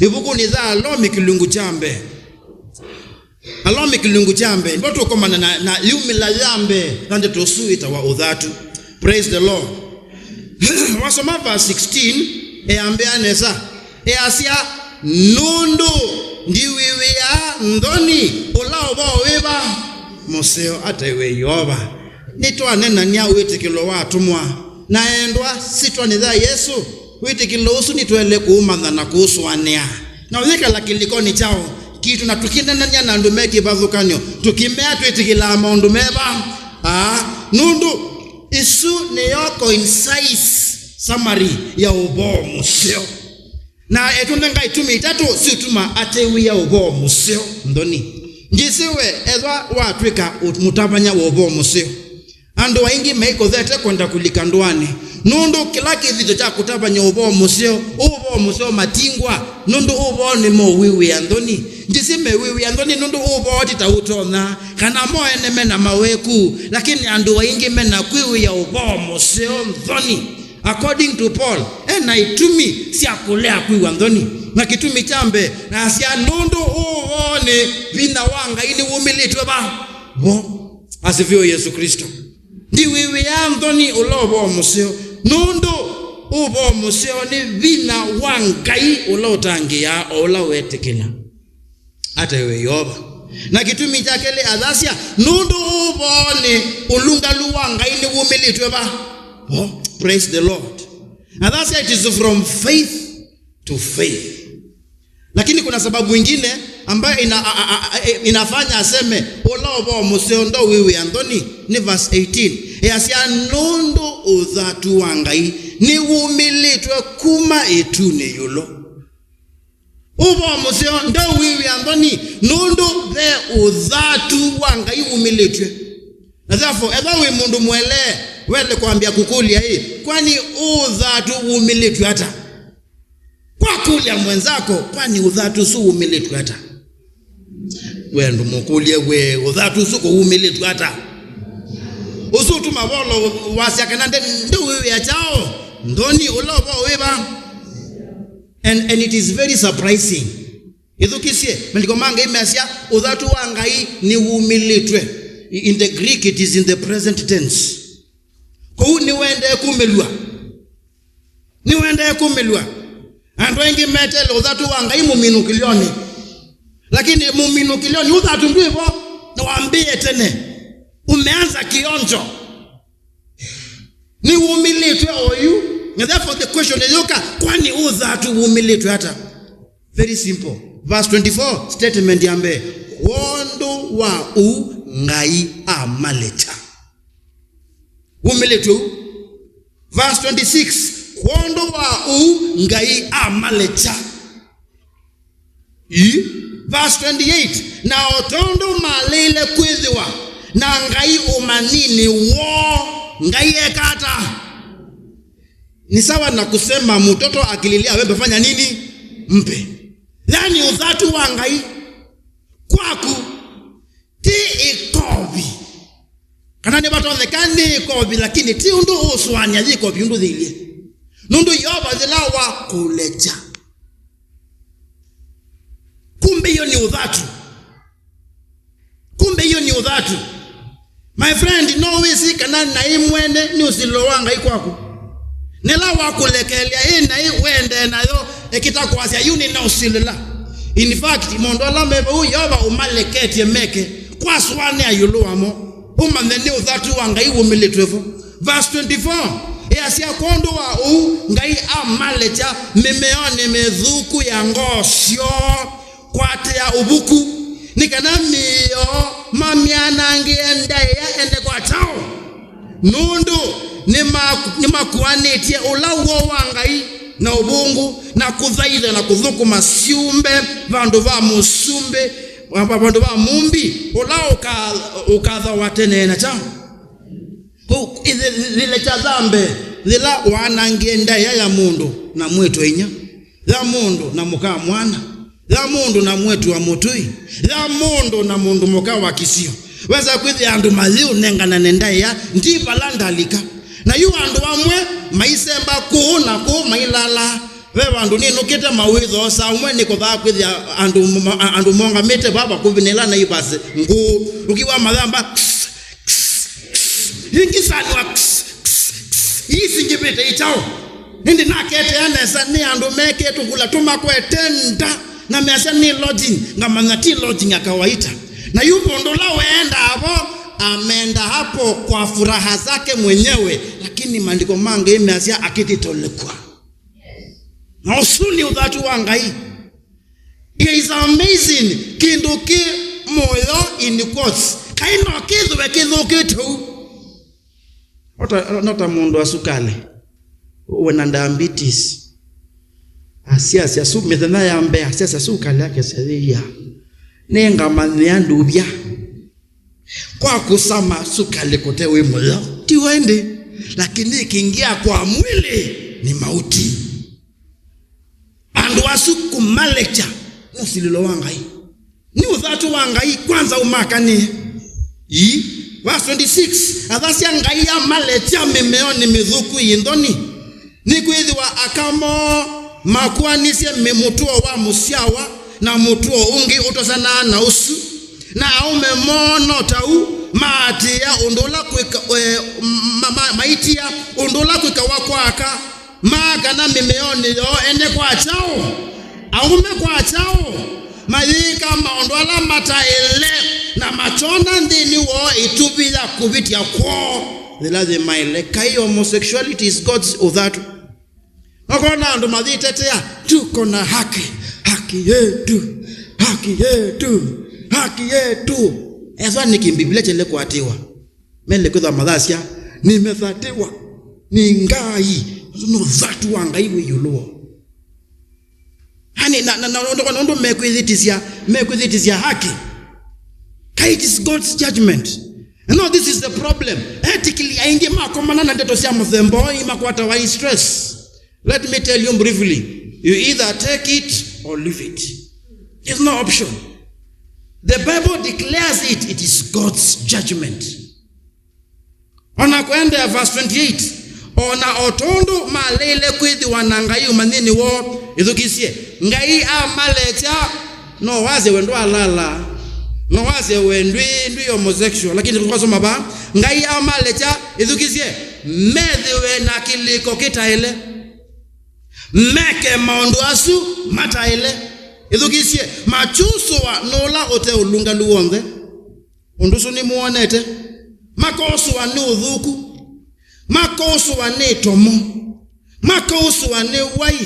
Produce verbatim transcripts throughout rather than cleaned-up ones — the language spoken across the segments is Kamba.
Ĩvukunĩ ya Alomi kĩlungu kya mbee. Alomi kĩlungu kya mbee. Nĩvo tũkomana na, na yumĩla ya mbee ya ndeto ũsu wĩtawa ũthatu. Praise the Lord. Wasoma verse sixteen, eambĩa nesa. Easya, "Nũndũ ndiwĩw'ĩaa nthoni ũla ũvoo wĩva mũseo." Ataĩwe Yeova. Nĩtwaneenany'a wĩtĩkĩlo wa atũmwa. Na endwa, syĩtwanĩ ya Yesũ, wĩtĩkĩlo ũsu nĩtwaĩle kũũmanya na kũũsũanĩa. Na ũyĩkala kĩlĩkonĩ kyaũ kitũ na tũkĩneenany'a na andũ me kĩvathũkany'o, tũkĩmea twĩtĩkĩlaa maũndũ meva? Aa, nũndũ ĩsu nĩyo concise summary ya ũvoo mũseo. Na etũnenga itumi itatũ siũtuma atĩw'ĩa ũvoo mũseo nthoni. Ndyĩsĩ we ethwa watw'ĩka ũ-, mũtavany'a wa ũvoo mũseo. Andũ aingĩ maikothete kwenda kũlika ndũanĩ, nũndũ kĩla kĩthito kya kũtavany'a ũvoo mũseo, ũvoo mũseo matingwa, nũndũ ũvoo nĩmeũwĩw'ĩa nthoni. Ndyĩsĩ mewĩw'ĩa nthoni nũndũ ũvoo ti ta ũtonya, kana mo ene me na maweku, lakini andũ aingĩ me na kwĩw'ĩa ũvoo mũseo nthoni. According to Paul, e na itumi sya kũlea kwĩw'a nthoni. Na kĩtumi kya mbee, nasya, nũndũ ũvoo nĩ vinya wa Ngai nĩwumĩlĩtw'e va vo. Asifiwe Yesu Kristo. Ndiwĩw'ĩaa nthoni ũla ũvoo mũseo, nũndũ ũvoo mũseo nĩ vinya wa Ngai ũla ũtangĩĩaa o ũla weetĩkĩla. Ataĩwe Yeova. Na kĩtumi kya kelĩ athasya, nũndũ ũvoonĩ ũlũngalu wa Ngai nĩwumĩlĩtw'e va? Oh, praise the Lord. Athasya, it is from faith to faith. Lakini kuna sababu ingine ambayo ina, a, a, a, a, inafanya aseme ũla ũvoo mũseo ndũwĩw'ĩa nthoni. Nĩ verse eighteen. Easya, nũndũ ũthatu wa Ngai nĩwumĩlĩtw'e kuma ĩtunĩ ĩũlũ. Ũvoo mũseo ndũwĩw'ĩa nthoni nũndũ ve ũthatu wa Ngai wumĩlĩtw'e. Na therefore, ethwa wĩ mũndũ mũelee, wele kwambĩa kũkũlya, "Ĩ, kwani ũthatu wumĩlĩtw'e ata?" Kwa kũlya mwenzako, "Kwani ũthatu ũsu wumĩlĩtw'e ata?" We ndũmũkũlye, "We, ũthatu ũsu kũwumĩlĩtw'e ata?" Ũsu ũtuma Volo wasya kana nde-, ndũwĩw'ĩa kyaũ nthoni ũla ũvoo wĩva? And, and it is very surprising. Ĩthukĩsye, maandĩko ma Ngai measya, ũthatu wa Ngai nĩwumĩlĩtw'e. In the Greek, it is in the present tense. Kũu nĩwendee kumĩlw'a. Nĩwendee kumĩlw'a. Andũ aingĩ meteele ũthatu wa Ngai mũminũkĩlyonĩ. Lakini mũminũkĩlyonĩ, ũthatu ndwĩ vo, nĩwambĩĩe tene. Umeanza kĩonjo. Nĩwumĩlĩtw'e oyu. And therefore the question ĩyũka, kwani ũthatu wumĩlĩtw'e ata? Very simple. Verse twenty-four, statement ya mbee, kwondũ wa ũu Ngai amalekya. Wumĩlĩtw'e ũu. Verse twenty-six, kwondũ wa ũu Ngai amalekya. Ii. Verse twenty-eight, na o tondũ maleile kwĩthĩwa na Ngai ũmanyinĩ woo, Ngai eka ata? Ni sawa na kusema mtoto akililia wembe, fanya nini? Mpe. Yaani, ũthatu wa Ngai kwaku ti ĩkovi. Kana nĩvatonyeka nĩ ĩkovi, lakini ti ũndũ ũũsũanĩa yĩ ĩkovi ũndũ yĩilyĩ. Nũndũ Yeova yĩla wakũlekya, kumbe iyo nĩ ũthatu. Kumbe iyo nĩ ũthatu. My friend, no wĩsĩ kana naĩ mwene nĩ ũsilĩlo wa Ngai kwaku? Nĩla wakũlekelya ĩ naĩ wendee nayo, ekĩta kwasya, "Yu nĩnaũsilĩla." In fact, maũndũ ala me vau Yeova ũmaleketye meke, kwasũanĩa ĩũlũ wamo, ũmanye nĩ ũthatu wa Ngai wumĩlĩtw'e vo. Verse twenty-four, ĩasya, kwondũ wa ũu Ngai amalekya mĩmeonĩ mĩthũku ya ngoo syoo kwatĩa ũvuku, nĩ kana mĩĩ yoo mamyanangĩe ndaĩa ene kwa kyaũ? Nũndũ nĩma-, nĩmakuanĩtye ũla w'o wa Ngai na ũvũngũ, na kũthaitha na kũthũkũma syũmbe vandũ va mũsumbĩ, va-, vandũ va mũmbi ũla ũka-, ũkathawa tene na kyaũ? Kũu ĩthĩ-, ĩthĩle kya thambe, yĩla waanangie ndaĩa ya mũndũ na mwĩĩtu-a-inyia, ya mũndũ na mũka mwana, ya mũndũ na mwĩĩtu wa mũtũi, ya mũndũ na mũndũ mũka wa kĩsio. Wesa kwĩthĩa andũ mayĩũnenganane ndaĩa, ndi vala ndalika. Na yu andũ amwe maisemba kũũ na kũũ mailala, Ve vandũ nĩnũkĩte mawĩthoosa ũmwe nĩkũthaa kwĩthĩa andũ, andũ mongamĩte vaa vakuvĩ nĩla Naivas ngũũ. Ũkiwa mathamba, ĩngĩ sanwa, ii singĩvĩte itaũ. Ĩndĩ naketea nesa nĩ andũ mekĩe tũkula tũmakwete nda, na measya nĩ lodging, ngamanya ti lodging ya kawaita. Na yu mũndũ ũla weendaa vo, ameenda hapo kwa furaha zake mwenyewe, lakini maandĩko mangĩ measya akĩtitolekwa. Na ũsu nĩ ũthatu wa Ngai. It is amazing, kĩndũ kĩ mũyo in quotes. Kaĩ no kĩthĩwe kĩthũkĩte ũu? Ota, no ta mũndũ wa sukali, wĩna diabetes. Asiasya su, mĩthenya ya mbee, asiasya sukali yake syayĩia. Nĩngamanyĩa nduvya. Kwa kusama sukali kũte wĩ mũyo, ti wa ĩndĩ, lakini ĩkĩingĩa kwa mwĩlĩ nĩ mauti. Andũ asu kũmalekya nĩ ũsilĩlo wa Ngai. Nĩ ũthatu wa Ngai kwanza ũmakanĩe. Ii, verse twenty-six, athasya Ngai amalekya mĩmeonĩ mĩthũku ĩ nthoni. Nĩkwĩthĩwa aka moo makuanisye mĩ-, mũtũo wa mũsyawa na mũtũo ũngĩ ũtosanaa na ũsu, na aũme moo no ta u maatĩĩa ũndũ ũla kwĩka, e, ma, ma, maitia ũndũ ũla kwĩkawa kwa aka, maa kana mĩmeonĩ yoo ene kwa kyaũ, aũme kwa kyaũ, mayĩka maũndũ ala mataĩle, na makyona nthĩnĩ woo ĩtuvi ya kũvĩtya kwoo, yĩla yĩmaĩle. Kaĩ homosexuality is God's ũthatu? Nokona andũ mayĩtetea, "Tuko na haki, haki yetu, haki yetu, haki yetu." Ethwa nĩkĩ Mbivlia kyaĩle kũatĩĩwa? Mele kwĩthwa mathasya, "Nimethatiwa ni Ngai." Ũsu nĩ ũthatu wa Ngai wĩ ĩũlũ woo. Yaani, na, na, na ũndũ, ũndũ mekwĩthĩtĩsya, mekwĩthĩtĩsya haki. Kai, it is God's judgment. And now this is the problem. Ethically, aingĩ makomana na ndeto sya mũthemba ũyũ makwatawa i stress. Let me tell you briefly. You either take it or leave it. There's no option. The Bible declares it, it is God's judgment. Ona kũendeea verse twenty-eight, ona o tondũ maleile kwĩthĩwa na Ngai ũmanyĩnĩ woo, ĩthukĩsye, Ngai amalekya, no wasye we ndwalala, no wasye we ndwĩ, ndwĩ homosexual, lakini tukasoma vaa, Ngai amalekya, ĩthukĩsye, methĩwe na kĩlĩko kĩtaĩle, meke maũndũ asu mataĩle, ĩthukĩsye, makyusũwa nũla ũte ũlũngalu w'onthe. Ũndũ ũsu nĩmwonete? Makoosũwa nĩ ũthũku, makoosũwa nĩ ĩtomo, makoosũwa nĩ wai,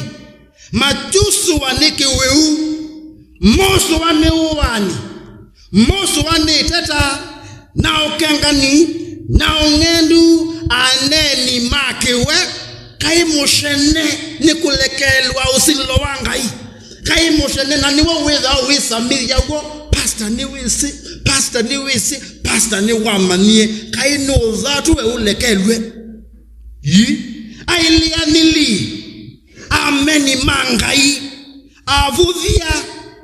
makyusũwa nĩ kĩwĩu, mosũwa nĩ ũaani, mosũwa nĩ ĩteta, na ũkengani, na ũng'endu, aneeni ma kĩwe. Kaĩ mũsene nĩ kũlekelwa ũsilĩlo wa Ngai? Kaĩ mũsene na nĩwe wĩthaa wĩsamĩthya w'o, "Pastor nĩwĩsĩ, pastor nĩwĩsĩ, pastor nĩwamanyie." Kaĩ nĩ ũthatu we ũlekelw'e? Ii, ailĩanĩli, ameni ma Ngai, avũthya,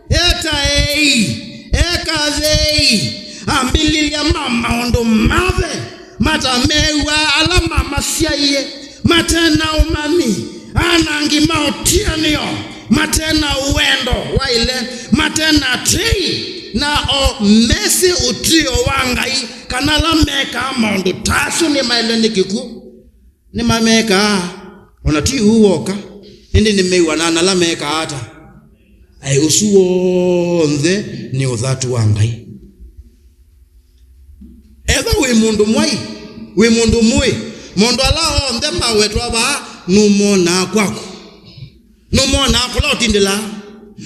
etaei, ekathei, ambĩlĩlya ma maũndũ mathe, matameew'aa ala mamasyaie, mate na ũmanyi, anangi ma ũtianĩo, mate na wendo waĩle, mate na tei, na o mesĩ ũtw'ĩo wa Ngai, kana ala mekaa maũndũ ta asu nĩmaĩle nĩ kĩkw'ũ. Nĩmamekaa, o na ti ũu w'oka, ĩndĩ nĩmew'anaa na ala mekaa ata? Aĩ, ũsu w'onthe nĩ ũthatu wa Ngai. Ethwa wĩ mũndũ mwai, wĩ mũndũ mũĩ, maũndũ ala onthe mawetwa vaa nũmonaa kwaku. Nũmonaa kũla ũtindĩlaa.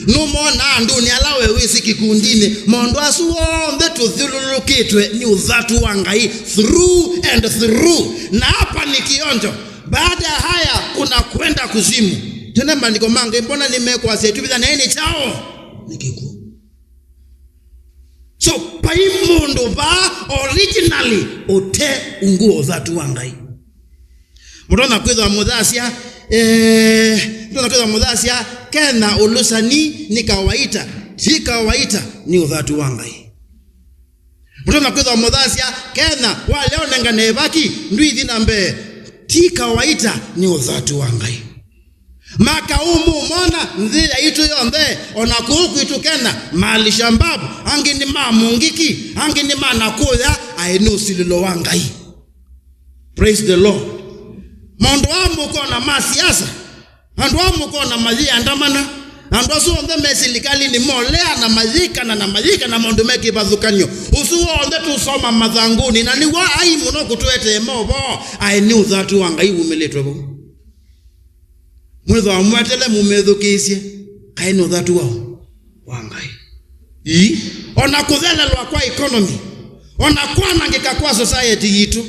Nũmonaa andũnĩ ala we wĩsĩ kĩkundinĩ. Maũndũ asu onthe tũthyũlũlũkĩtwe nĩ ũthatu wa Ngai through and through. Na hapa ni kionjo. Baada ya haya kuna kwenda kuzimu. Tene maandĩko mangĩ mbona nĩmekwasya ĩtuvitha naĩ nĩ kyaũ? Nĩ kĩkw'ũ. So, vai mũndũ vaa originally ũte ungu wa ũthatu wa Ngai. Mũtonya kwĩthwa mũthasya, eh, mũtonya kwĩthwa mũthasya, kena ũlũsani nĩ kawaita, ti kawaita, nĩ ũthatu wa Ngai. Mũtonya kwĩthwa mũthasya, kena walea ũnengane ĩvaki, ndwithi na mbee, ti kawaita, nĩ ũthatu wa Ngai. Makaũmũmona nthĩ yaitũ yonthe, o na kũu kwitũ Kenya, ma Al-Shabab, angĩ nĩ ma Mungiki, angĩ nĩ ma Nakuya, aĩ nĩ ũsilĩlo wa Ngai. Praise the Lord. Maũndũ aa mũkona ma siasa, andũ aa mũkona mayĩandamana, andũ asu onthe me silikalini molea na mayĩkana na mayĩkana maũndũ me kĩvathũkany'o. Ũsu w'onthe tũsoma mathangũnĩ, na nĩw'o ai mũno kũtũetee movoo, aĩ nĩ ũthatu wa Ngai wumĩlĩtwe vau. Mwĩthwa mwetele mũmĩthukĩĩsye, aĩ nĩ ũthatu wa, wa Ngai. Ii, o na kũthelelwa kwa economy, o na kwanangĩka kwa society yitũ,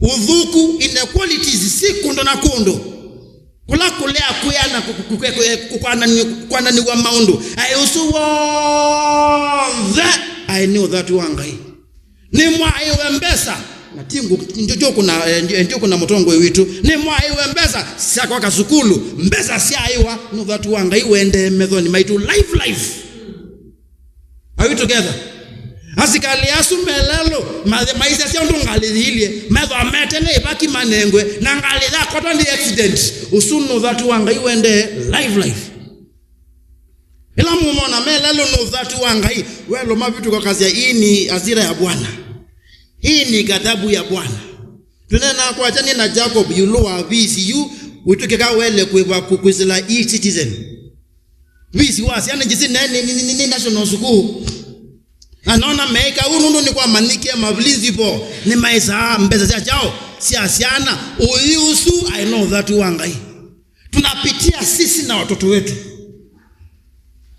ũthũku, inequalities si kũndũ na kũndũ, kũla kũlea kwĩana kũ-, kũ-, kũ-, kũ-, kũkwanani-, kũkwananĩw'a maũndũ, aĩ ũsu w'onthe aĩ nĩ ũthatu wa Ngai. Nĩmwaĩwe mbesa, na ti ngũ-, njo-, njũkũna, eh, njo-, njũkũna mũtongoi witũ. Nĩmwaĩwe mbesa sya kwaka sukulu, mbesa syaĩwa nĩ ũthatu wa Ngai wendee methonĩ maitũ. Live, live. Are we together? Asikalĩ asu me lelũ, ma-, maisya sya ũndũ ngalĩ yĩilye, methwa metele ĩvaki manengwe, na ngalĩ yakotwa nĩ accident. Ũsu nĩ ũthatu wa Ngai wendee. Live, live. Ĩla mũmona me lelũ nĩ ũthatu wa Ngai, welũ mavĩtũka kasya, "Hii ni hasira ya Bwana. Hii ni ghadhabu ya Bwana." Tũneenaa kwakya nĩ na Jacob ĩũlũ wa visi yu wĩtw'ĩkĩka wele kwĩva kũ-, kwĩsĩla e-citizen. Visi wa syana njĩsĩ ne nĩ, nĩ, nĩ, nĩ national school. Na nona meĩka ũu nũndũ nĩkwamanyĩkie ma principal nĩmaĩsaa mbesa sya kyaũ sya syana. Ũiĩ ũsu aĩ na ũthatu wa Ngai. Tunapitia sisi na watoto wetu.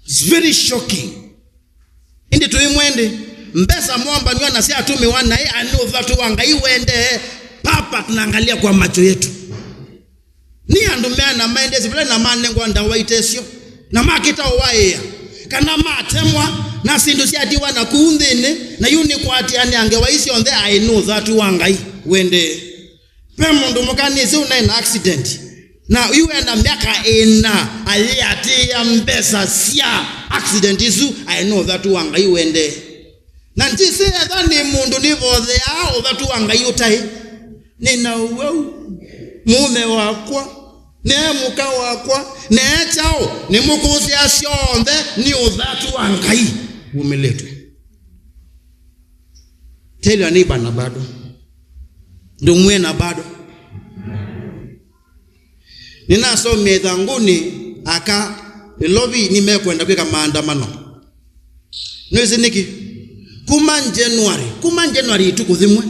It's very shocking. Ĩndĩ tũimwende, mbesa mwambanwa na syatũmĩwa naĩ, ani ũthatu wa Ngai wendee, papa, tunaangalia kwa macho yetu. Nĩ andũ meana maendesye vale na manengwa ndawa itesyo, na makĩta ũwaĩa, kana matemwa, na syĩndũ syatiwa na kũu nthĩnĩ, na yu nĩ kũatĩanĩa ngewa ii syonthe aĩ nĩ ũthatu wa Ngai wendee. Ve mũndũ mũka nĩsĩ ũnaĩ na accident. Na yu ena myaka ĩna ayĩatĩĩa mbesa sya accident isu, aĩ na ũthatu wa Ngai wendee. Na ndyĩsĩ ethwa nĩ mũndũ nĩvotheaa ũthatu wa Ngai ũtaĩ. Nĩ na ũwau, mũũme wakwa, ne mũka wakwa, ne kyaũ, nĩmũkũsĩa syonthe nĩ ũthatu wa Ngai wumĩlĩtwe. Tell your neighbor, na bado. Ndũmwĩe na bado. Nĩnasomie ĩthangũnĩ aka ĩlovi nĩmekwenda kwĩka maandamano. Nĩwĩsĩ nĩkĩ? Kuma January, kuma January ĩtukũ yĩmwe,